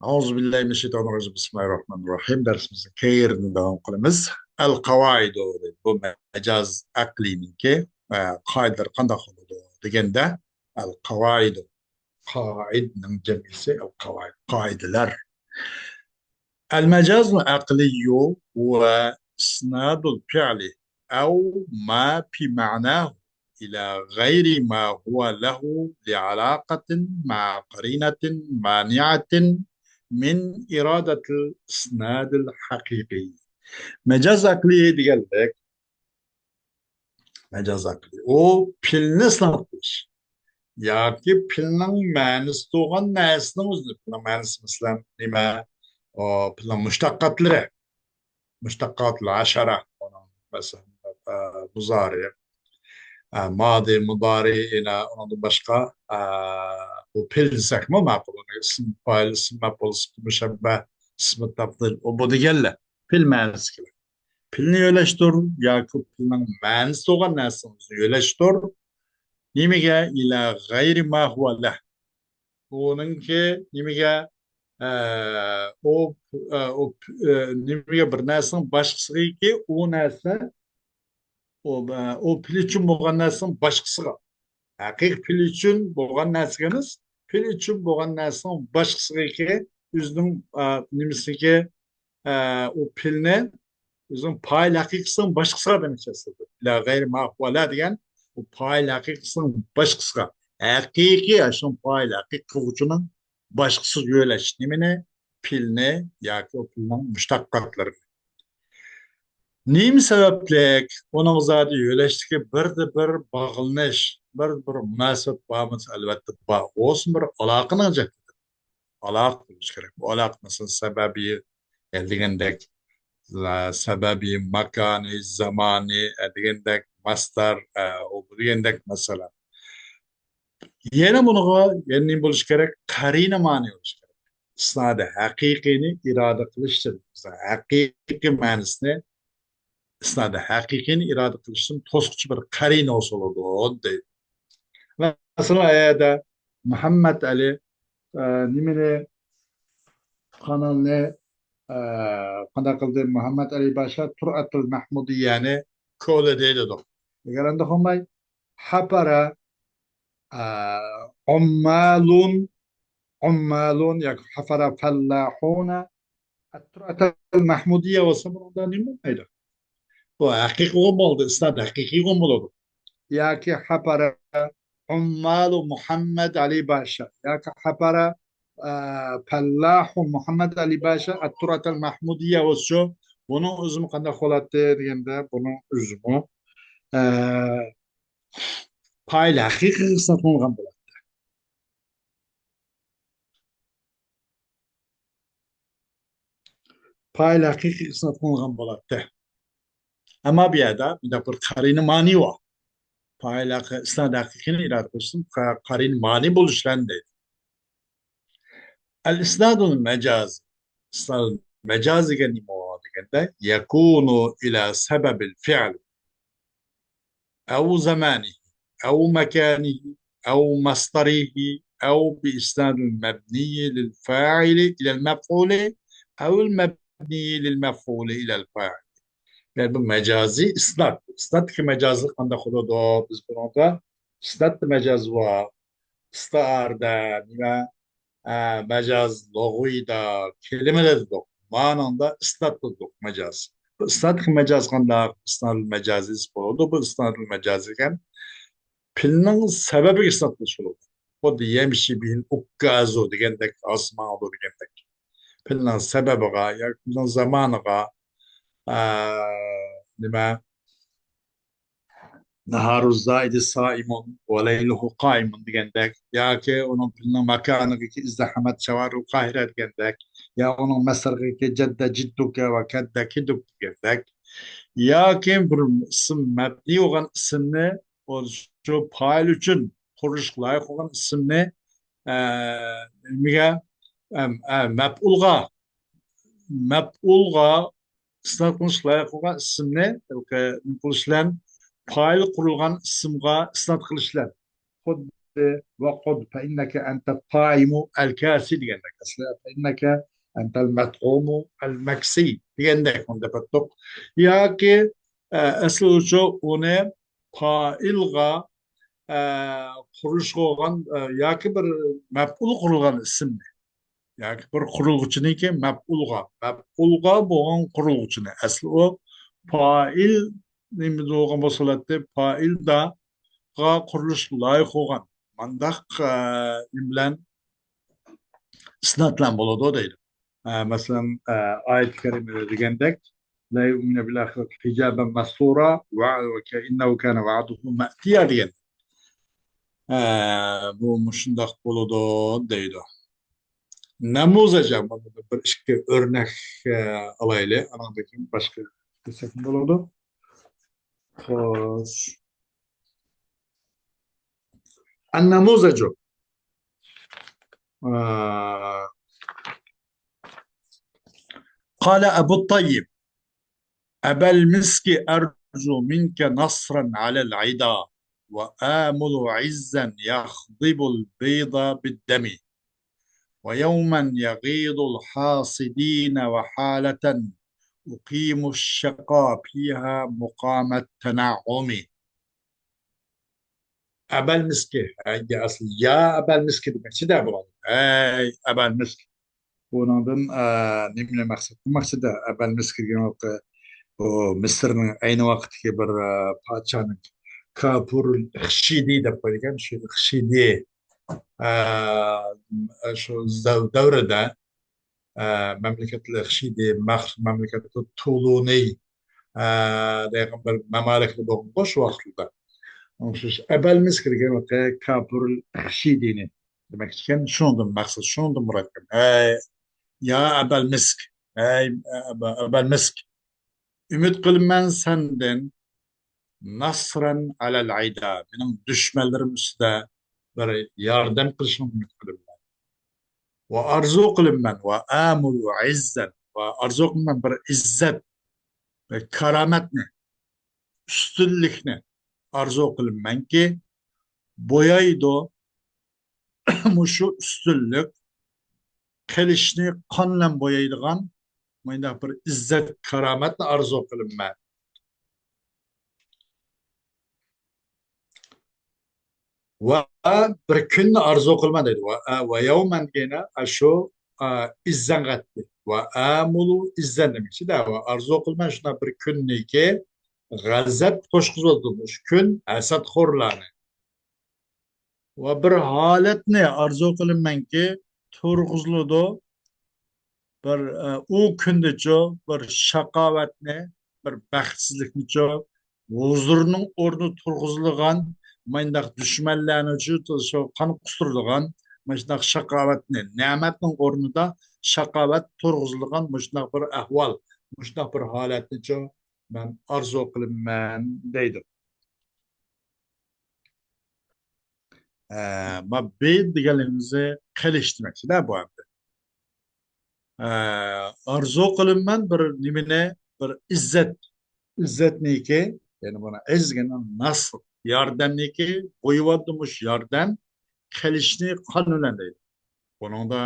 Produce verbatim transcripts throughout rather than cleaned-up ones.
أعوذ بالله من الشيطان الرجيم. بسم الله الرحمن الرحيم. دەرسىمىزنى كەينىدىن داۋام قىلىمىز. القواعد، بۇ مەجاز ئەقلىينىڭكى، ئە، قائىدىلىرى قانداق بولىدۇ دېگەندە، القواعد، قائىدىنىڭ جەمئىيىتى القواعد، قائىدىلەر. المجاز العقلي هو إسناد الفعل أو ما في معناه إلى غير ما هو له لعلاقة مع قرينة مانعة من إرادة الإسناد الحقيقي. مەجاز ئەقلىي دېگەنلىك، مەجاز ئەقلىي، ئۇ پېئىلنى ئىسناد قىلىش ياكى پېئىلنىڭ مەنىسى بولغان نەرسىنىڭ ئۆزىنى، پېئىلنىڭ مەنىسى، مەسىلەن، نېمە، ئۇ پېئىلنىڭ مۇشتەققاتلىرى، مۇشتەققاتۇل ئەشەرە، ئۇنىڭ، مەسىلەن، ئە، مۇزارى، ئە، مادى، مۇدارى، يەنە ئۇنىڭدىن باشقا، ئە، بۇ پېئىل دېسەكمۇ ماقۇل، ئۇنى ئىسىم پائىل، ئىسىم مەپئۇل، ئىسىم مۇشەببە، ئىسمى تەپزىل، ئۇ بۇ دېگەنلەر پېئىل مەنىسى كېلىدۇ. پېئىلنى يۆلەشتۇر ياكى پېئىلنىڭ مەنىسى بولغان نەرسىنى يۆلەشتۇر. نېمىگە؟ إلى غير ما هو له. ئۇنىڭكى نېمىگە؟ ئە، ئۇ، ئە، ئۇ، ئە، نېمىگە؟ بىر نەرسىنىڭ باشقىسىغىكى ئۇ نەرسە، ئۇ، ئە، ئۇ پېئىل ئۈچۈن بولغان نەرسىنىڭ باشقىسىغا. ھەقىقىي پېئىل ئۈچۈن بولغان نەرسىگە ئەمەس، پېئىل ئۈچۈن بولغان نەرسىنىڭ باشقىسىغىكى، ئۆزىنىڭ، ئە، نېمىسىگە، ئە، ئۇ پېئىلنى ئۆزىنىڭ پائىل ھەقىقىسىنىڭ باشقىسىغا دېمەكچى ئەسلىدە. إلى غير ما هو له دېگەن ئۇ پائىل ھەقىقىسىنىڭ باشقىسىغا. ھەقىقىي، شۇ پائىل ھەقىقىي قىلغۇچىنىڭ باشقىسىغا يۆلەش نېمىنى؟ پېئىلنى ياكى ئۇ پېئىلنىڭ مۇشتەققاتلىرىنى. نېمە سەۋەبلىك؟ ئۇنىڭ زادى يۆلەشتىكى بىردە بىر باغلىنىش، بىردە بىر مۇناسىۋەت بارمۇ؟ ئەلۋەتتە بار. بولسىمۇ بىر ئالاقىنىڭ جەھىتىدىن ئالاقە بولۇشى كېرەك. بۇ ئالاقە، مەسىلەن، سەۋەبىي، ئە، دېگەندەك، ئە، سەۋەبىي، ماكانىي، زامانىي، ئە، دېگەندەك، مەسدەر، ئە، ئۇ دېگەندەك مەسىلە. يەنە بۇنىڭغا يەنە نېمە بولۇشى كېرەك؟ قەرىنە مانىي بولۇشى كېرەك. ئىسنادى ھەقىقىينى ئىرادە قىلىشتىن، ھەقىقىي مەنىسىنى، ئىسنادى ھەقىقىينى ئىرادە قىلىشتىن توسقۇچى بىر قەرىنە بولسا بولىدۇ، دەيدۇ. مەسىلەن، ئەگەردە مۇھەممەد ئەلى، ئە، نېمىنى، قانالنى، ئە، قانداق قىلدى؟ مۇھەممەد ئەلى باشا تۇرئەتۇل مەھمۇدىيەنى كولىدى دېدۇق. ئەگەر ئانداق بولماي، حەپەرە، ئە، ئۇممالۇن، ئۇممالۇن ياكى حەپەرە فەللاھۇنە، ئەتتۇرئەتەل مەھمۇدىيە بولسا، بۇنىڭدا نېمە بولمايدۇ؟ بۇ ھەقىقىي ئۇقۇم بولدى، ئىسناد ھەقىقىي ئۇقۇم بولىدۇ. ياكى حەپەرە ئۇممالۇ مۇھەممەد ئەلى باشا، ياكى حەپەرە، ئە، پەللاھۇ مۇھەممەد ئەلى باشا ئەتتۇرئەتەل مەھمۇدىيە بولسا، بۇنىڭ ئۆزىمۇ قانداق بولاتتى دېگەندە، بۇنىڭ ئۆزىمۇ، ئە، پائىل ھەقىقىي قىلغان بولاتتى. پائىل ھەقىقىي ئىسناد قىلىنغان بولاتتى. ئەمما بۇ يەردە مۇنداق بىر قەرىنە مانىي بار. پائىل ھەقىقىي، ئىسناد ھەقىقىينى ئىرادە قىلىشتىن قە-، قەرىنە مانىي بولۇشلارنى دەيدۇ. الإسناد المجازي. ئىسناد مەجازىي دېگەن نېمە دېگەندە، يكون إلى سبب الفعل أو زمانه أو مكانه أو مصدره أو بإسناد المبني للفاعل إلى المفعول أو المبني للمفعول إلى الفاعل. يەنى بۇ مەجازىي ئىسناد. ئىسنادتىكى مەجازلىق قانداق بولىدۇ؟ بىز بۇنىڭدا ئىسنادتا مەجاز بار، ئىستىئارىدە، نېمە، ئە، مەجاز، لۇغۇيدا، كېلىمىدە دېدۇق. مانىڭدا ئىسنادتا دېدۇق مەجاز. بۇ ئىسنادتىكى مەجاز قانداق؟ ئىسنادۇل مەجازىي بولىدۇ. بۇ ئىسنادۇل مەجازىي دېگەن پېئىلنىڭ سەۋەبىگە ئىسناد قىلىش بولىدۇ. خۇددى يەمشى بىھىل ئۇككازۇ دېگەندەك، ئاسماڭدۇ دېگەندەك. پېئىلنىڭ سەۋەبىغا ياكى پېئىلنىڭ زامانىغا، ئە، نېمە، نەھارۇ زايدى سائىمۇن ۋە لەيلۇھۇ قائىمۇن دېگەندەك، ياكى ئۇنىڭ پېئىلنىڭ ماكانىغىكى ئىزدەھەمەت شەۋارىل قاھىرە دېگەندەك، يا ئۇنىڭ مەسدەرىگىكى جەددە جىددۇكە ۋە كەددە كىددۇك دېگەندەك، ياكى بىر ئىسىم مەبنىي بولغان ئىسىمنى ئۇ شۇ پائىل ئۈچۈن قۇرۇلۇشقا لايىق بولغان ئىسىمنى، ئە، نېمىگە، ئە، ئە، مەپئۇلغا، مەپئۇلغا ئىسناد قىلىشقا لايىق بولغان ئىسىمنى نېمە قىلىش بىلەن، پائىل قۇرۇلغان ئىسىمغا ئىسناد قىلىش بىلەن. خۇددى «وقد فإنك أنت الطاعم الكاسي» دېگەندەك. ئەسلى «فإنك أنت المطعوم المكسي» دېگەندەك ئۇنى دەپ ئۆتتۇق. ياكى، ئە، ئەسلى ئۇچۇ ئۇنى پائىلغا، ئە، قۇرۇلۇش قىلغان، ئە، ياكى بىر مەپئۇل قۇرۇلغان ئىسىمنى ياكى بىر قۇرۇلغۇچىنىڭكى مەپئۇلغا، مەپئۇلغا بولغان قۇرۇلغۇچىنى. ئەسلى ئۇ پائىل نېمە بولغان بولسا بولاتتى، پائىلداغا قۇرۇلۇش لايىق بولغان مانداق، ئە، نېمە بىلەن ئىسناد بىلەن بولىدۇ دەيدۇ. ئە، مەسىلەن، ئە، ئايەت كەرىمىدە دېگەندەك، لا يؤمنون بالآخرة حجابا مستورا وإنه كان وعده مأتيا دېگەن. ئە، بۇ مۇشۇنداق بولىدۇ دەيدۇ. نەمۇزەجە، بۇنىڭدىن بىر ئىككى ئۆرنەك، ئە، ئالايلى. ئانىڭدىن كېيىن باشقا كەتسەكمۇ بولىدۇ. خوش. النموذج. ئە، قال أبو الطيب: أبا المسك، أرجو منك نصرا على العدا، وآمل عزا يخضب البيض بالدم، ويوما يغيض الحاسدين، وحالة أقيم الشقا فيها مقام التنعم. ئەبەل مىسكى، ھەي، ئەسلى يا ئەبەل مىسكى دېمەكچىدە بۇلار. ھەي، ئەبەل مىسك. بۇنىڭدىن، ئە، نېمىنى مەقسەت قىلماقچىدە؟ ئەبەل مىسك دېگەن ۋاقىت بۇ مىسىرنىڭ ئەينى ۋاقىتتىكى بىر، ئە، پادىشاھنىڭ كاپۇر خىشىدى دەپ قويىدىكەن، شۇ خىشىدى، ئە، شۇ دەۋ-، دەۋرىدە ئە، مەملىكەتلىك خىشىدى، مەخ-، مەملىكەتلىك تولۇنى، ئە، دېگەن بىر مەمالىكلىك بولغانغۇ شۇ ۋاقىتلىدا. ئەبەلمىس كىرگەن ۋاقىت كاپۇر خىشىدىنى دېمەكچىكەن، شۇنىڭدىن مەقسەت، شۇنىڭدىن مۇراد. ھەي، يا ئەبەلمىسك، ھەي، ئەبە-، ئەبەلمىسك. ئۈمىد قىلىمەن سەندىن نەسرەن ئەلەل ئەيدا، مېنىڭ دۈشمەنلىرىم ئۈستىدە بىر ياردەم قىلىشىڭنى ئۈمىد قىلىمەن. ۋە ئارزۇ قىلىمەن، ۋە ئەمۇلۇ ئىززەن، ۋە ئارزۇ قىلىمەن بىر ئىززەت، بىر كارامەتنى، ئۈستۈنلۈكنى ئارزۇ قىلىمەنكى، بويايدۇ مۇشۇ ئۈستۈنلۈك، قىلىچنى قان بىلەن بويايدىغان مۇنداق بىر ئىززەت، كارامەتنى ئارزۇ قىلىمەن. ۋە بىر كۈننى ئارزۇ قىلىمەن دەيدۇ. ۋە، ۋە يەۋمەن دېگەن ئاشۇ، ئا، ئىززەنغەتتى. ۋە ئەمۇلۇ ئىززەن دېمەكچىدە. ۋە ئارزۇ قىلىمەن شۇنداق بىر كۈننىكى، غەزەپ توشقۇزۇۋاتىدۇ مۇشۇ كۈن ھەسەتخورلارنى. ۋە بىر ھالەتنى ئارزۇ قىلىمەنكى، تۇرغۇزۇلىدۇ. بىر، ئە، ئۇ كۈندىچۇ بىر شاقاۋەتنى، بىر بەختسىزلىكنىچۇ، ھۇزۇرنىڭ ئورنىدا تۇرغۇزۇلغان، مانداق دۈشمەنلەرنىچۇ شۇ قان قۇسۇرىدىغان، مۇشۇنداق شاقاۋەتنى، نېمەتنىڭ ئورنىدا شاقاۋەت تۇرغۇزۇلغان مۇشۇنداق بىر ئەھۋال، مۇشۇنداق بىر ھالەتنىچۇ مەن ئارزۇ قىلىمەن دەيدۇ. ئە، ما بىد دېگەنلىكىمىزنى قىلىش دېمەكچىدە بۇ ئەمدى. ئە، ئارزۇ قىلىمەن بىر نېمىنى، بىر ئىززەت. ئىززەتنىكى، يەنى بۇنى ئىز دېگەن نەسر، ياردەمنىكى، بويىۋاتىدۇ مۇشۇ ياردەم، قىلىچنى قان بىلەن دەيدۇ. بۇنىڭدا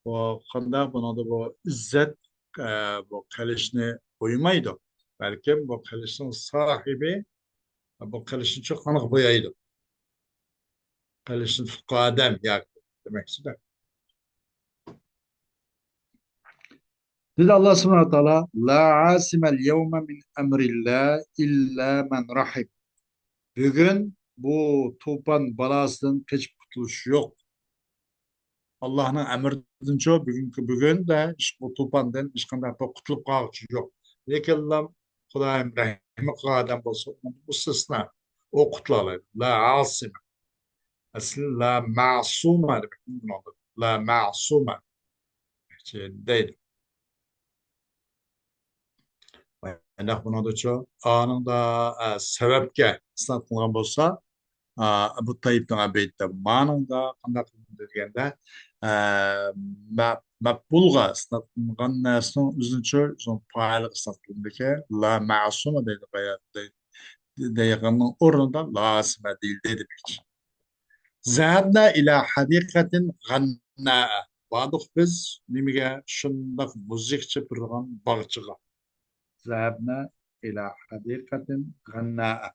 بۇ قانداق؟ بۇنىڭدا بۇ ئىززەت، ئە، بۇ قىلىچنى بويىمايدۇ. بەلكىم بۇ قىلىچنىڭ ساھىبى بۇ قىلىچنىچۇ قانغا بويايدۇ. قىلىچنى تۇتقان ئادەم ياكى دېمەكچىدە. دېدى ئاللا سۇبھانەھۇ ۋە تائالا، لا ئاسىمەل يەۋمە مىن ئەمرىللا ئىللا مەن راھىم. بۈگۈن بۇ توپان بالاسىدىن قېچىپ قۇتۇلۇش يوق. ئاللانىڭ ئەمرىدىنچۇ بۈگۈنكى، بۈگۈندە ئىش-، بۇ توپاندىن ھېچقانداق بىر قۇتۇلۇپ قالغۇچى يوق. لېكىنلا خۇدايىم رەھىم قىلغان ئادەم بولسا، ئۇ مۇستەسنا، ئۇ قۇتۇلالايدۇ. لا ئاسىمە. ئەسلى لا مەسۇمە دېمەك بۇنىڭدا. لا مەسۇمە دەيدۇ. ئەنداق بۇنىڭدىچۇ، ئانىڭدا، ئە، سەۋەبكە ئىسناد قىلغان بولسا، ئە، ئەبۇ تەييىبنىڭ ئەبىدە مانىڭدا قانداق قىلىندى دېگەندە، ئە، مە-، مەپئۇلغا ئىسناد قىلىنغان نەرسىنىڭ ئۆزىنىچۇ، ئۆزىنىڭ پائىلىغا ئىسناد قىلىندىكەن، لا مەسۇمە دەيدۇ، دەيدىغاننىڭ ئورنىدا لا ئاسىمە دېيىلدى دېمەكچى. ذهبنا إلى حديقة غناء. باردۇق بىز نېمىگە؟ شۇنداق مۇزىكا چېپىرىدىغان باغچىغا. ذهبنا إلى حديقة غناء.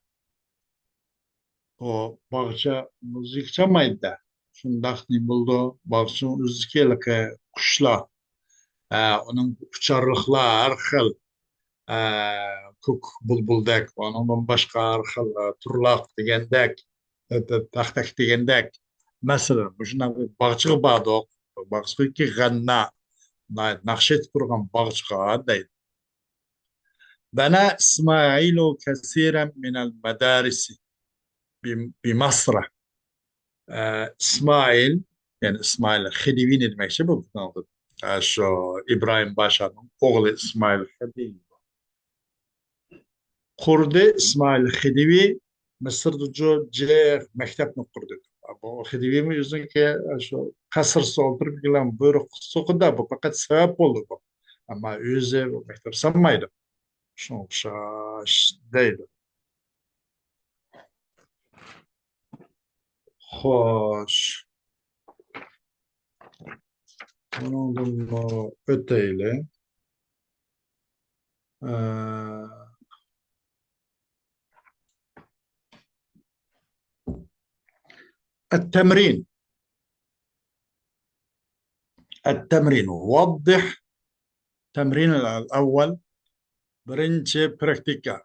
ئۇ باغچە مۇزىكا چالمايدۇ-دە. شۇنداق نېمە بولىدۇ؟ باغچىنىڭ ئۆزىدىكى ھېلىقى قۇشلار، ئە، ئۇنىڭ ئۇچارلىقلار ھەر خىل، ئە، كۆك بۇلبۇلدەك، ئۇنىڭدىن باشقا ھەر خىل، ئە، تۇرلاق دېگەندەك، ئە، تاختەك دېگەندەك. مەسىلەن، مۇشۇنداق بىر باغچىغا باردۇق. باغچىدىكى غەننا، ناخشا ئېيتىپ تۇرغان باغچىغا دەيدۇ. بنى إسماعيل كثيرا من المدارس ب-، بمصر. ئە، ئىسمائىل، يەنى ئىسمائىل خېدىۋىنى دېمەكچى بۇ، ئە، شۇ ئىبراھىم باشانىڭ ئوغلى ئىسمائىل خېدىۋى. قۇردى ئىسمائىل خېدىۋى مىسىردا جۇ-، جىق مەكتەپنى قۇردى. بۇ خېدىۋىمۇ ئۆزىنىڭكى شۇ قەسرىسىدە ئولتۇرۇپ بۇيرۇق سوقىدۇ، بۇ پەقەت سەۋەب بولدى بۇ. ئەمما ئۆزى بۇ مەكتەپ سالمايدۇ. شۇنىڭغا ئوخشاش دەيدۇ. خوش. بۇنىڭدىنمۇ ئۆتەيلى. ئە، التمرين. التمرين. وضح. تمرين الأول. بىرىنچى پراكتىكا.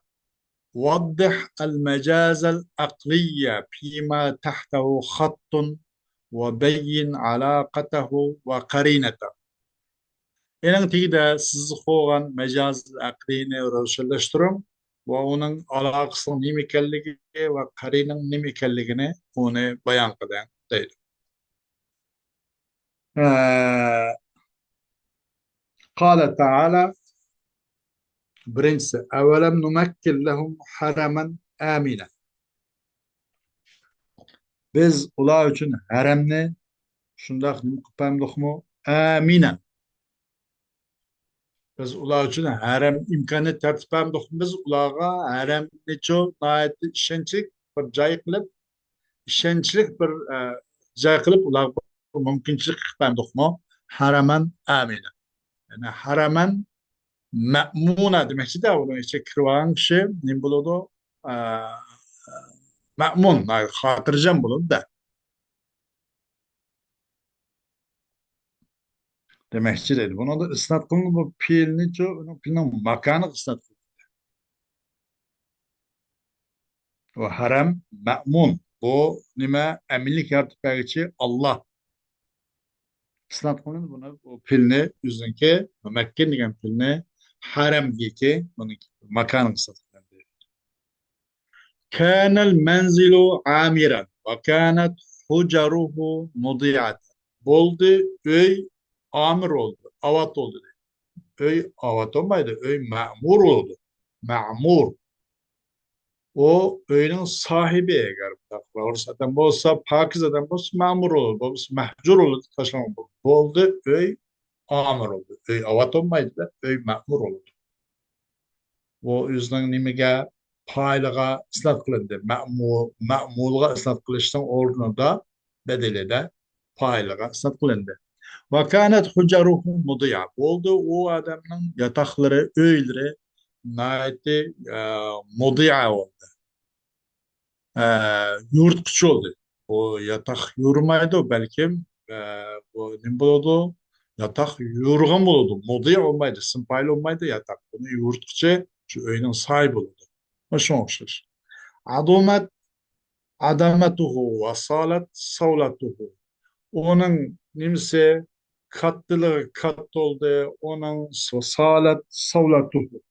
وضح المجاز العقلي فيما تحته خط وبين علاقته وقرينته. ئېنىڭ تېگىدە سىزىق بولغان مەجازىل ئەقلىينى روشەنلەشتۈرۈڭ ۋە ئۇنىڭ ئالاقىسىنىڭ نېمە ئىكەنلىكى ۋە قەرىنىنىڭ نېمە ئىكەنلىكىنى ئۇنى بايان قىلىڭ دەيدۇ. ئە، قال تعالى، بىرىنچىسى، أولم نمكن لهم حرما آمنا. بىز ئۇلار ئۈچۈن ھەرەمنى شۇنداق نېمە قىلىپ بەرمىدۇقمۇ؟ ئامىنا. بىز ئۇلار ئۈچۈن ھەرەم ئىمكانىيەت يارىتىپ بەرمىدۇقمۇ؟ بىز ئۇلارغا ھەرەمنىچۇ ناھايىتى ئىشەنچلىك بىر جاي قىلىپ، ئىشەنچلىك بىر، ئە، جاي قىلىپ ئۇلارغا مۇمكىنچىلىك قىلىپ بەرمىدۇقمۇ؟ ھەرەمەن ئامىنا. يەنى ھەرەمەن مەمۇنا دېمەكچىدە، ئۇنىڭ ئىچىگە كىرىۋالغان كىشى نېمە بولىدۇ؟ ئە، مەمۇن، خاتىرجەم بولىدۇ-دە. دېمەكچى دەيدۇ. بۇنىڭدا ئىسنات قىلىنغان بۇ پېئىلنىچۇ، ئۇنىڭ پېئىلنىڭ ماكانىغا ئىسنات قىلىنغان. بۇ ھەرەم مەمۇن. بۇ نېمە؟ ئەمىنلىك يارىتىپ بەرگۈچى ئاللا. ئىسنات قىلىنىدۇ بۇنى، بۇ پېئىلنى ئۆزىنىڭكى، مۇمەككىن دېگەن پېئىلنى ھەرەمگىكى، بۇنىڭكى ماكانىغا ئىسنات قىلىنىدۇ. كانەل مەنزىلۇ ئامىرەن ۋە كانەت ھۇجەرۇھۇ مۇدىئەتەن. بولدى، ئۆي ئامىر بولدى، ئاۋات بولدى دەيدۇ. ئۆي ئاۋات بولمايدۇ، ئۆي مەمۇر بولىدۇ. مەمۇر. ئۇ ئۆينىڭ ساھىبى، ئەگەر بۇنداق نورۇس ئادەم بولسا، پاكىز ئادەم بولسا، مەمۇر بولىدۇ، بولمىسا مەھجۇر بولىدۇ، تاشلانغان بولىدۇ. بولدى، ئۆي ئامىر بولدى. ئۆي ئاۋات بولمايدۇ، ئۆي مەمۇر بولىدۇ. ئۇ ئۆزىنىڭ نېمىگە، پائىلىغا ئىسنات قىلىندى. مەمۇ-، مەمۇلغا ئىسنات قىلىشنىڭ ئورنىدا، بەدىلىدە پائىلغا ئىسنات قىلىندى. ۋە كانەت ھۇجەرۇھۇ مۇدىئە. بولدى، ئۇ ئادەمنىڭ ياتاقلىرى، ئۆيلىرى ناھايىتى، ئە، مۇدىئە بولدى. ئە، يورۇتقۇچى بولدى. ئۇ ياتاق يورۇمايدۇ، بەلكىم، ئە، بۇ نېمە بولىدۇ؟ ياتاق يورۇغان بولىدۇ. مۇدىئە بولمايدۇ، ئىسىم پائىل بولمايدۇ ياتاق. بۇنى يورۇتقۇچى شۇ ئۆينىڭ ساھىبى بولىدۇ. مۇشۇنىڭغا ئوخشاش. عظمت عظمته وصالت صولته. ئۇنىڭ نېمىسى، كاتتىلىقى كاتتا بولدى، ئۇنىڭ صولت صولته.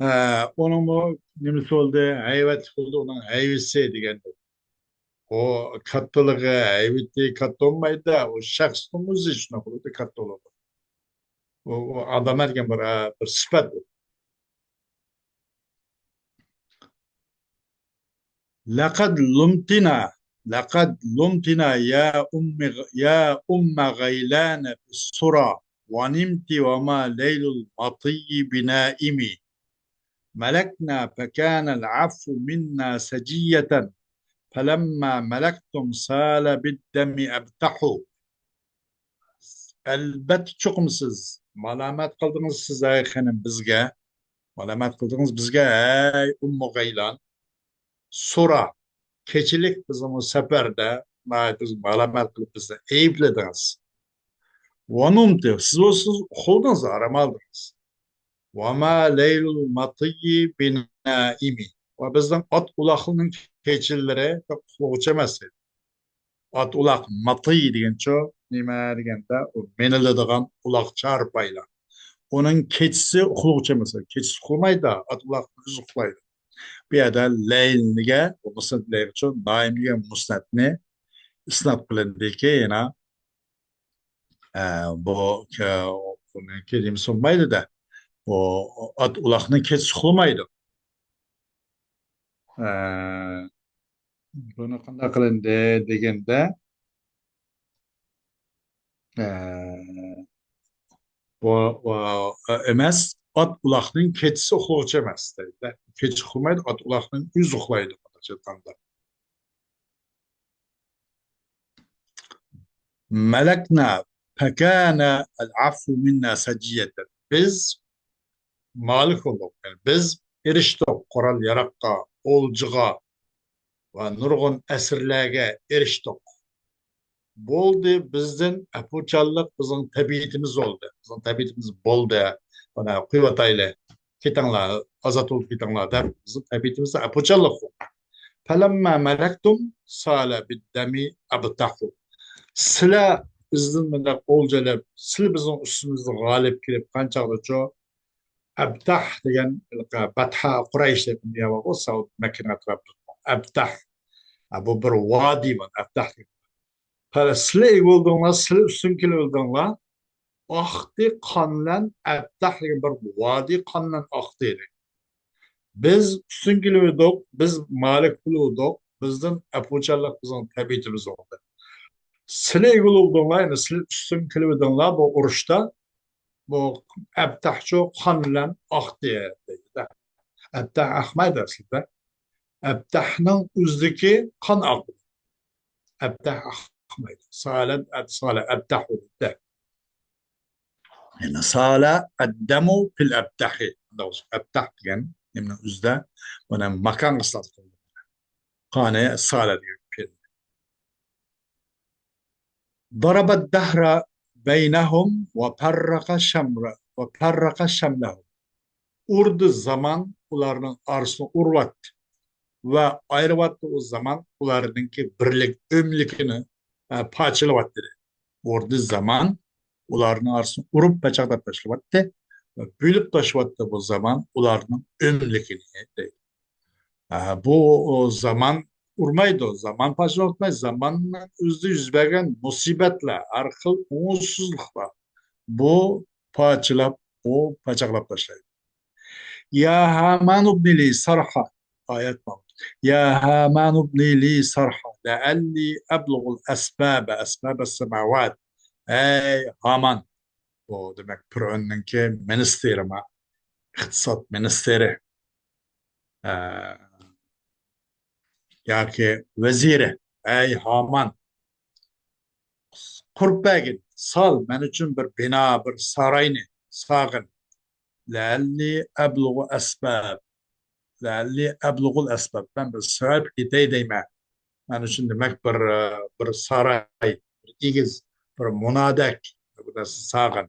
ھە، ئۇنىڭمۇ نېمىسى بولدى، ھەيۋەتلىك بولدى، ئۇنىڭ ھەيۋىسى دېگەندەك. ئۇ كاتتىلىقى، ھەيۋىتى كاتتا بولمايدۇ، ئۇ شەخسنىڭ ئۆزى شۇنداق بولىدۇ، كاتتا بولىدۇ. ئۇ، ئۇ ئادەم دېگەن بىر، بىر سۈپەت. لقد لمتنا، لقد لمتنا يا أم، يا أم غيلان بالسرى، ونمت وما ليل المطي بنائم. ملكنا فكان العفو منا سجية، فلما ملكتم سال بالدم أبتحوا. ئەلبەتتە چوقۇم سىز مالامەت قىلدىڭىز، سىز، ئەي خېنىم، بىزگە مالامەت قىلدىڭىز بىزگە، ئەي ئۇممۇ غەيلان. سورا، كېچىلىك بىزنىڭ سەپەردە ناھايىتى بىز مالامەت قىلىپ بىزنى ئەيىبلىدىڭىز. ونمت، سىز بولسىڭىز ئۇخلىدىڭىز، ئارام ئالدىڭىز. وما ليل المطي بنائم. ۋە بىزنىڭ ئات ئۇلاقنىڭ كېچىلىرى ئۇخلىغۇچە ئەمەس. ئات ئۇلاق، ماتىي دېگەنچۇ نېمە دېگەندە، ئۇ مىنىلىدىغان ئۇلاق، چارپايلار. ئۇنىڭ كېچىسى ئۇخلىغۇچە ئەمەس، كېچىسى ئۇخلىمايدۇ، ئات ئۇلاق ئۆزى ئۇخلايدۇ. بۇ يەردە لەيلىگە، مۇسنەت لەيلچۇ، نائىمگە مۇسنەتنى ئىسنات قىلىندىكى يەنە، ئە، بۇ، ئە، بۇنىڭكى نېمىسى بولمايدۇ-دە. بۇ ئات ئۇلاقنىڭ كېچىسى ئۇخلىمايدۇ. ئە، بۇنى قانداق قىلىندى دېگەندە، ئە، بۇ، بۇ، ئە، ئەمەس، ئات ئۇلاقنىڭ كېچىسى ئۇخلىغۇچە ئەمەس دەيدۇ. كېچە ئۇخلىمايدۇ، ئات ئۇلاقنىڭ ئۆزى ئۇخلايدۇ، قانداقچە ئېيتقاندا. مەلەكنا فەكانە ئەل-ئەفۇ مىننا سەجىيەتەن. بىز مالىك بولدۇق. يەنى بىز ئېرىشتۇق قورال-ياراغقا، ئولجىغا ۋە نۇرغۇن ئەسىرلەرگە ئېرىشتۇق. بولدى، بىزدىن ئەپۇچانلىق بىزنىڭ تەبىئىتىمىز بولدى. بىزنىڭ تەبىئىتىمىز بولدى. مانا قويۇۋاتايلى. كېتىڭلار، ئازاد بولۇپ كېتىڭلار دەپ، بىزنىڭ تەبىئىتىمىزدە ئەپۇچانلىق بار. فەلەمما مەلەكتۇم سالە بىددەمى ئەبتەھۇ. سىلەر بىزدىن مۇنداق ئولجا ئېلىپ، سىلەر بىزنىڭ ئۈستىمىزدە غالىب كېلىپ قانچاغدىچۇ، ئەبتەھ دېگەن بەتھا قۇرەيش دەپ دېگەن بارغۇ، سەئۇد مەككىنىڭ ئەتراپىدا. ئەبتەھ. ھە، بۇ بىر ۋادى بار، ئەبتەھ دېگەن. قارا، سىلەر ئىگە بولدۇڭلار، سىلەر ئۈستۈن كېلىۋالدىڭلار. ئاقتى قان بىلەن، ئەبتەھ دېگەن بىر ۋادى قان بىلەن ئاقتى دېدى. بىز ئۈستۈن كېلىۋىدۇق، بىز مالىك بولۇۋىدۇق، بىزدىن ئەپۇچانلىق بىزنىڭ تەبىئىتىمىز بولدى. سىلەر ئىگە بولدۇڭلار، يەنى سىلەر ئۈستۈن كېلىۋىدىڭلار بۇ ئۇرۇشتا. بۇ ئەبتەھچۇ قان بىلەن ئاقتى دەيدۇ-دە. ئەبتەھ ئاقمايدۇ ئەسلىدە. ئەبتەھنىڭ ئۆزىدىكى قان ئاقىدۇ. ئەبتەھ ئاقمايدۇ. سالە، سالە، ئەبتەھ بولىدۇ. يەنى سالە ئەددەمۇ پىل ئەبتەھى. ئەبتەھ دېگەن نېمىنىڭ ئۆزىدە؟ مانا ماكانغا ئىسناد قىلىنغان. قانى سالە دېگەن پېئىل. ضرب الدهر بينهم وفرق شمر-، وفرق شملهم. ئۇردى زامان ئۇلارنىڭ ئارىسىنى ئۇرۇۋەتتى ۋە ئايرىۋەتتى ئۇ زامان ئۇلارنىڭكى بىرلىك، ئۆملۈكىنى، ئە، پارچىلىۋەتتى. ئۇردى زامان ئۇلارنىڭ ئارىسىنى ئۇرۇپ پاچاقلاپ تاشلىۋەتتى ۋە بۆلۈپ تاشلىۋەتتى بۇ زامان ئۇلارنىڭ ئۆملۈكىنى دەيدۇ. ئە، بۇ، ئۇ زامان ئۇرمايدۇ، زامان پاچاقلاتمايدۇ. زاماننىڭ ئۆزىدە يۈز بەرگەن مۇسىبەتلەر، ھەر خىل ئوڭۇشسىزلىقلار، بۇ پارچىلاپ، ئۇ پاچاقلاپ تاشلايدۇ. يا ھامان ابن لي صرحا. ئايەت بار. يا هامان ابن لي صرحا لعلي أبلغ الأسباب، أسباب السماوات. ئەي ھامان، بۇ دېمەك پىرئوننىڭكى مىنىستىرىما، ئىقتىساد مىنىستىرى، ئە، ياكى ۋەزىرى، ئەي ھامان، قۇرۇپ بەرگىن، سال مەن ئۈچۈن بىر بىنا، بىر ساراينى سالغىن. لەئەللى ئەبلۇغۇ ئەسباب. لەئەللى ئەبلۇغۇل ئەسباب. مەن بىر سەۋەب يېتەي دەيمەن. مەن ئۈچۈن دېمەك بىر، بىر ساراي، بىر ئېگىز، بىر مۇنادەك بىر نەرسە سالغىن.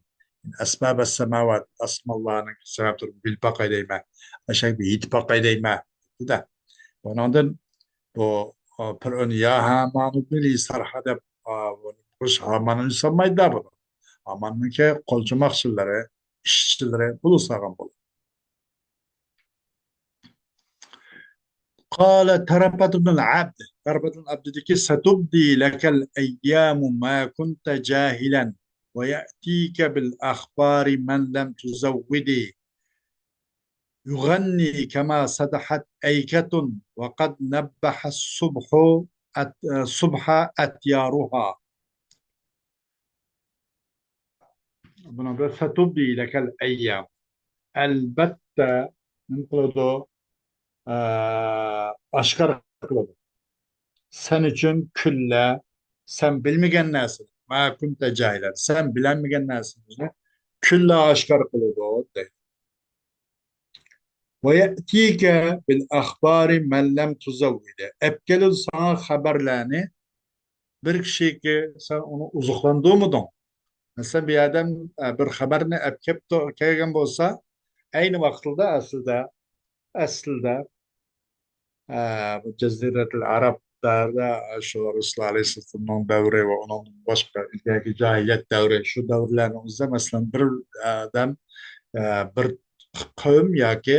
ئەسباب ئەسسەماۋات، ئاسمانلارنىڭ سەۋەبلىرىنى بىلىپ باقاي دەيمەن. ئەشەگە يېتىپ باقاي دەيمەن. دېدى. بۇنىڭدىن بۇ، ئا، پىرئون يا ھامانۇ بنى لي سەرھا دەپ، ئا، بۇ ھامان ئۈنسالمايدۇ بۇنى. ھاماننىڭكى قولچۇماقچىلىرى، ئىشچىلىرى بۇلار سالغان بولىدۇ. قال تربة بن العبد، تربة بن العبد دېدىكى، ستبدي لك الأيام ما كنت جاهلا ويأتيك بالأخبار من لم تزود. يغني كما سدحت أيكة وقد نبح الصبح أت-، الصبح أتيارها. بۇنىڭدا ستبدي لك الأيام. ئەلبەتتە، نېمە قىلىدۇ؟ ئە، ئاشكارا قىلىدۇ. سەن ئۈچۈن كۈللە، سەن بىلمىگەن نەرسىنى، ما كنت جاهلا، سەن بىلەلمىگەن نەرسىنى كۈللە ئاشكارا قىلىدۇ، دەيدۇ. ويأتيك بالأخبار من لم تزود. ئەپ كېلىدۇ ساڭا خەۋەرلەرنى بىر كىشىكى، سەن ئۇنى ئوزۇقلاندۇرمىدىڭ. مەسىلەن، بىر ئادەم، ئە، بىر خەۋەرنى ئەپ كەپتۇ، كەلگەن بولسا، ئەينى ۋاقتىدا ئەسلىدە، ئەسلىدە، ئە، بۇ جەزىرەتۇل ئەرەبلەردە، ئە، شۇ رەسۇلۇللا ئەلەيھىسسالامنىڭ دەۋرى ۋە ئۇنىڭدىن باشقا ئىلگەرىكى جاھىلىيەت دەۋرى، شۇ دەۋرلەرنىڭ ئۆزىدە، مەسىلەن، بىر ئادەم، ئە، بىر قەۋم ياكى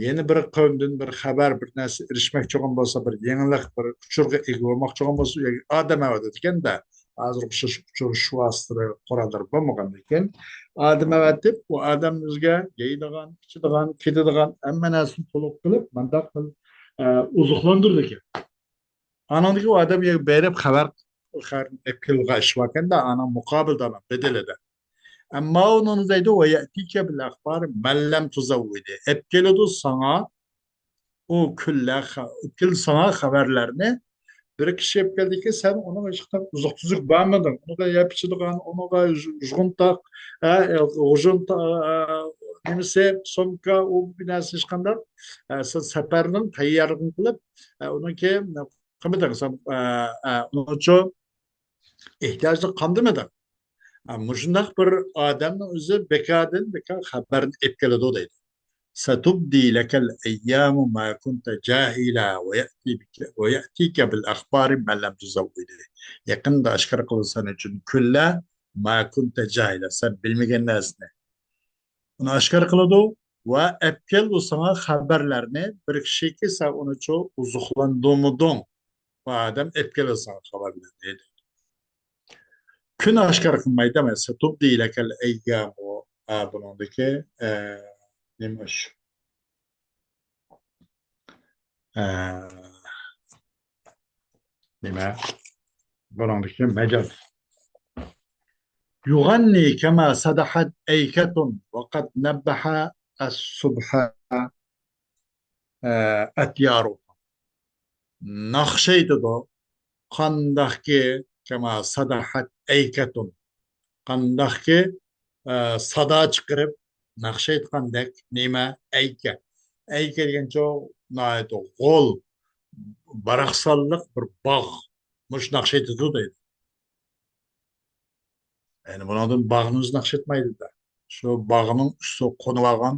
يەنە بىر قەۋمدىن بىر خەۋەر، بىر نەرسە ئېرىشمەكچى بولغان بولسا، بىر يېڭىلىق، بىر ئۇچۇرغا ئىگە بولماقچى بولغان بولسا، ئۇ يەرگە ئادەم ئەۋەتىدىكەن-دە. ھازىر ئوخشاش ئۇچۇر شۇ ۋاسىتىلەر، قوراللار بولمىغاندىكىن، ئادەم ئەۋەتىپ، ئۇ ئادەم ئۆزىگە يەيدىغان، ئىچىدىغان، كىيىدىغان ھەممە نەرسىنى تولۇق قىلىپ، مانداق قىل-، ئە، ئوزۇقلاندۇرىدىكەن. ئانىڭدىن كېيىن ئۇ ئادەم يەنە بېرىپ خەۋەر، خەۋەر ئېلىپ كېلىدىغان ئىش باركەن-دە، ئانىڭ مۇقابىلىدا، بەدىلىدە. ئەمما ئۇنىڭ دەيدۇ، ويأتيك بالأخبار من لم تزود. ئەپ كېلىدۇ ساڭا ئۇ كۈنلەر، خە-، ئەپ كېلىدۇ ساڭا خەۋەرلەرنى بىر كىشى ئەپ كەلدىكى، سەن ئۇنىڭغا ھېچقانداق ئوزۇق-تۈزۈك بەرمىدىڭ. ئۇنىڭغا يەپ ئىچىدىغان، ئۇنىڭغا ژۇ-، ژۇغۇنتاق، ئە، غۇژۇنتا-، ئە، نېمىسى، سومكا، ئۇ بۇ نەرسە ھېچقانداق، ئە، سەن سەپەرنىڭ تەييارلىقىنى قىلىپ، ئە، ئۇنىڭكى قىلمىدىڭ، سەن، ئە، ئە، ئۇنىڭچۇ ئېھتىياجنى قامدىمىدىڭ. ئە، مۇشۇنداق بىر ئادەمنىڭ ئۆزى بىكاردىن بىكار خەۋەرنى ئېلىپ كېلىدۇ دەيدۇ. ستبدي لك الأيام ما كنت جاهلا ويأتي بك، ويأتيك بالأخبار من لم تزود. يېقىندا ئاشكارا قىلىدۇ سەن ئۈچۈن كۈنلەر ما كنت جاهلا، سەن بىلمىگەن نەرسىنى. ئۇنى ئاشكارا قىلىدۇ ۋە ئەپ كېلىدۇ ساڭا خەۋەرلەرنى بىر كىشىكى، سەن ئۇنىچۇ ئوزۇقلاندۇرمىدىڭ. بۇ ئادەم ئەپ كېلىدۇ ساڭا خەۋەرلەرنى دەيدۇ. كۈن ئاشكارا قىلمايدۇ، ئەمەس. ستبدي لك الأيام. ئا، بۇنىڭدىكى، ئە، نېمە ئىش؟ ئە، نېمە؟ بۇنىڭدىكى مەجاز. يغني كما صدحت أيكة وقد نبح الصبح، ئە، أطيار. ناخشا ئېيتىدۇ. قانداقكى، كما صدحت أيكة. قانداقكى، ئە، سادا چىقىرىپ، ناخشا ئېيتقاندەك، نېمە، ئەيكە. ئەيكە دېگەنچۇ ناھايىتى غول، باراقسانلىق بىر باغ. مۇشۇ ناخشا ئېيتىدۇ دەيدۇ. يەنى بۇنىڭدىن باغنى ئۆزى ناخشا ئېيتمايدۇ-دە. شۇ باغنىڭ ئۈستىگە قونۇۋالغان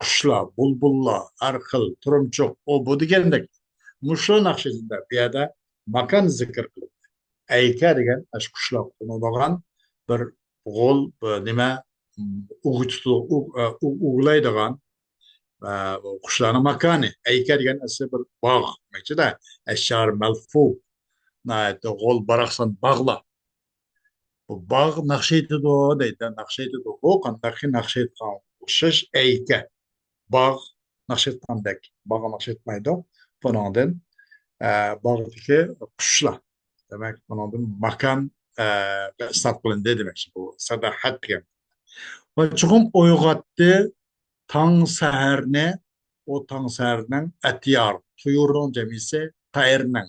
قۇشلار، بۇلبۇللار، ھەر خىل تۇرۇمچۇق، ئۇ، بۇ دېگەندەك. مۇشۇ ناخشا ئېيتىدۇ-دە. بۇ يەردە ماكان زىكىر قىلىندى. ئەيكە دېگەن ئاشۇ قۇشلار قونىدىغان بىر غول، بىر نېمە، ئۇ، ئۇ، ئۇ، ئۇۋىلايدىغان، ئە، قۇشلارنىڭ ماكانى. ئەيكە دېگەن ئەسلى بىر باغ دېمەكچىدە. أشجار ملفوفة. ناھايىتى غول باراقسان باغلار. بۇ باغ ناخشا ئېيتىدۇ دەيدۇ. ناخشا ئېيتىدۇ. ئۇ قانداقكى ناخشا ئېيتقان ئوخشاش ئەيكە. باغ ناخشا ئېيتقاندەك. باغ ناخشا ئېيتمايدۇ. بۇنىڭدىن، ئە، باغدىكى قۇشلار. دېمەك، بۇنىڭدىن ماكان، ئە، ئىسناد قىلىندى دېمەكچى. بۇ ساداھەت دېگەن. ۋە چوقۇم ئويغاتتى تاڭ سەھەرنى، ئۇ تاڭ سەھەرنىڭ ئەتيار، تۇيۇرنىڭ جەمئىسى تەيرنىڭ.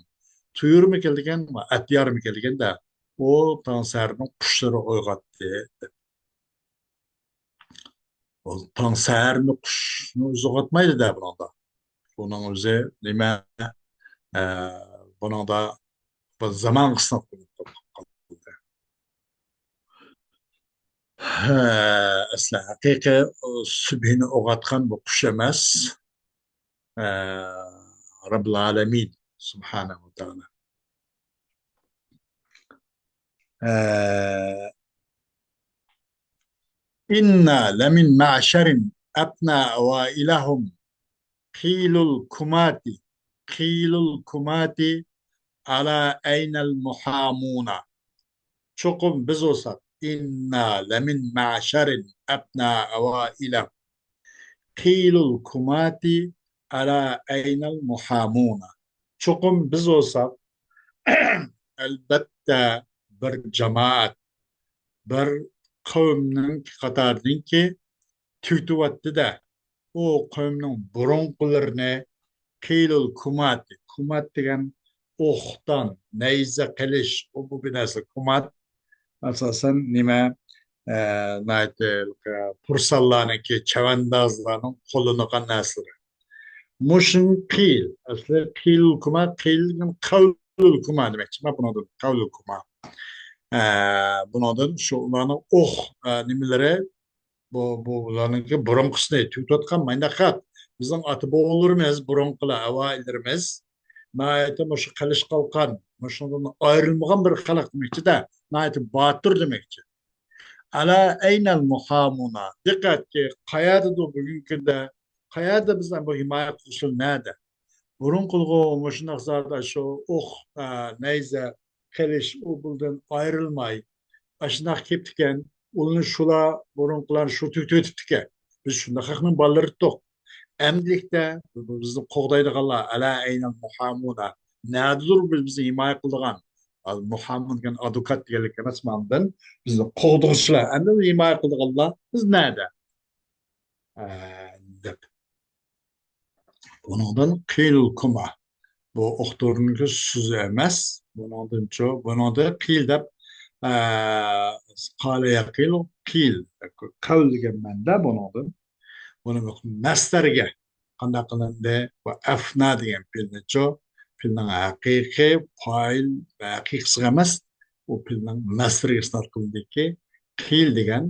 تۇيۇرمۇ كېلىدىكەن، ئەتيارمۇ كېلىدىكەن-دە، ئۇ تاڭ سەھەرنىڭ قۇشلىرى ئويغاتتى. ئۇ تاڭ سەھەرنى قۇشنى ئۆزى ئويغاتمايدۇ-دە بۇنىڭدا. بۇنىڭ ئۆزى نېمە؟ ئە، بۇنىڭدا بىر زامان قىسمەت بولۇپ قالدى. ھە، ئەسلى ھەقىقىي سۈبھىنى ئويغاتقان بۇ قۇش ئەمەس. ئە، رەببۇل ئالەمىن سۇبھانەھۇ ۋە تائالا. ئە، إنا لمن معشر أفنى أوائلهم قيل الكماة، قيل الكماة ألا أين المحامون. چوقۇم بىز بولساق، إنا لمن معشر أفنى أوائلهم قيل الكماة ألا أين المحامون. چوقۇم بىز بولساق، ئەلبەتتە بىر جامائەت، بىر قەۋمنىڭ قاتارىدىنكى تۈگىتىۋەتتى-دە، ئۇ قەۋمنىڭ بۇرۇنقىلىرىنى قىيل الكماة، كۇمات دېگەن ئوقدان، نەيزە، قىلىچ، ئۇ بۇ بىر نەرسە، كۇمات. ئاساسەن نېمە، ئە، ناھايىتى، ئە، پۇرسانلارنىڭكى، چەۋەندازلارنىڭ قوللىنىدىغان نەرسىلىرى. مۇشۇنى قىل. ئەسلى قىل كۇما، قىل دېگەن قەۋلۇل كۇما دېمەكچى. مانا بۇنىڭدىن قەۋلۇل كۇما. ئە، بۇنىڭدىن شۇ ئۇلارنىڭ ئوق، ئە، نېمىلىرى، بۇ، بۇ ئۇلارنىڭكى بۇرۇنقىسىنى تۈگىتىۋاتقان ماينداق خەق. بىزنىڭ ئاتا بوۋىلىرىمىز، بۇرۇنقىلار، ئاۋائىللىرىمىز ناھايىتى مۇشۇ قىلىچ قالقان، مۇشۇنىڭدىن ئايرىلمىغان بىر خەلق دېمەكچىدە، ناھايىتى باتۇر دېمەكچى. ئەلا ئەينەل مۇھامۇنا. دىققەتكى، قەيەردىدۇر بۈگۈنكى كۈندە، قەيەردە بىزنىڭ بۇ ھىمايە قىلغۇچىلار نەدە؟ بۇرۇنقىلىغۇ مۇشۇنداق زادى شۇ ئوق، ئە، نەيزە، قىلىچ ئۇ بۇلدىن ئايرىلماي، ئاشۇنداق كېپتىكەن. ئۇلارنى شۇلار، بۇرۇنقىلار شۇ تۈگىتىۋېتىپتىكەن. بىز شۇنداق خەقنىڭ بالىلىرى ئىدۇق. ئەمدىلىكتە بىزنى قوغدايدىغانلار، ئەلا ئەينەل مۇھامۇنا. نەدىدۇر بىز، بىزنى ھىمايە قىلىدىغان؟ ئال مۇھامۇن دېگەن ئادۋوكات دېگەنلىك ئەمەسمۇ ئاندىن؟ بىزنى قوغدىغۇچىلار، ئەمدى بىزنى ھىمايە قىلىدىغانلار بىز نەدە؟ ئە، دەپ. بۇنىڭدىن قىل كۇما. بۇ ئۇقتۇرنىڭكى سۆزى ئەمەس. بۇنىڭدىنچۇ، بۇنىڭدا قىل دەپ، ئە، قالە يەقىلۇ قىل. قەۋل دېگەن مەنىدە بۇنىڭدىن. بۇنى مەسدەرگە قانداق قىلىندى؟ بۇ ئەفنا دېگەن پېئىلنىچۇ، پېئىلنىڭ ھەقىقىي پائىل ۋە ھەقىقىي سىغە ئەمەس، ئۇ پېئىلنىڭ مەسدىرىگە ئىسناد قىلىندىكى، قىل دېگەن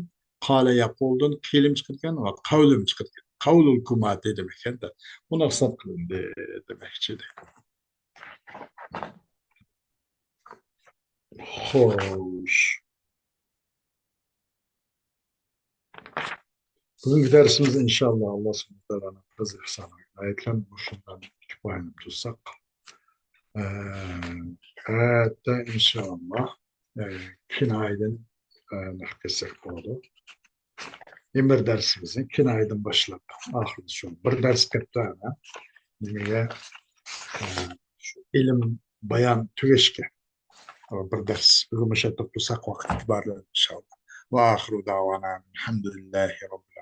قالە يەقۇلدىن قىلىم چىقىدىكەن ۋە قەۋلىم چىقىدىكەن. قەۋلۇل كۇماتى دېمەككەن-دە. بۇنى ئىسناد قىلىندى دېمەكچى ئىدى. خوش. بۈگۈنكى دەرسىمىز ئىنشاللا ئاللا سۇبھانەھۇ ۋە تائالانىڭ پەزلى ئېھسانىغا ئىنايەت بىلەن مۇشۇندىن كۇپايىلىنىپ تۇرساق. ئە، ئەتە ئىنشاللا، ئە، كىنايىدىن، ئە، نەق كەتسەك بولىدۇ. يەنە بىر دەرسىمىزنى كىنايىدىن باشلاپ، ئاخىرىدا شۇ بىر دەرس قېپتۇ ئەنە. نېمىگە، ئە، شۇ ئىلىم بايان تۈگەشكە. بىر دەرس بۈگۈن مۇشۇ يەردە توختىساق ۋاقىت ئىتىبارى بىلەن ئىنشاللا. ۋە ئاخىرۇ دەۋانا ئەلھەمدۇلىللاھى رەببىل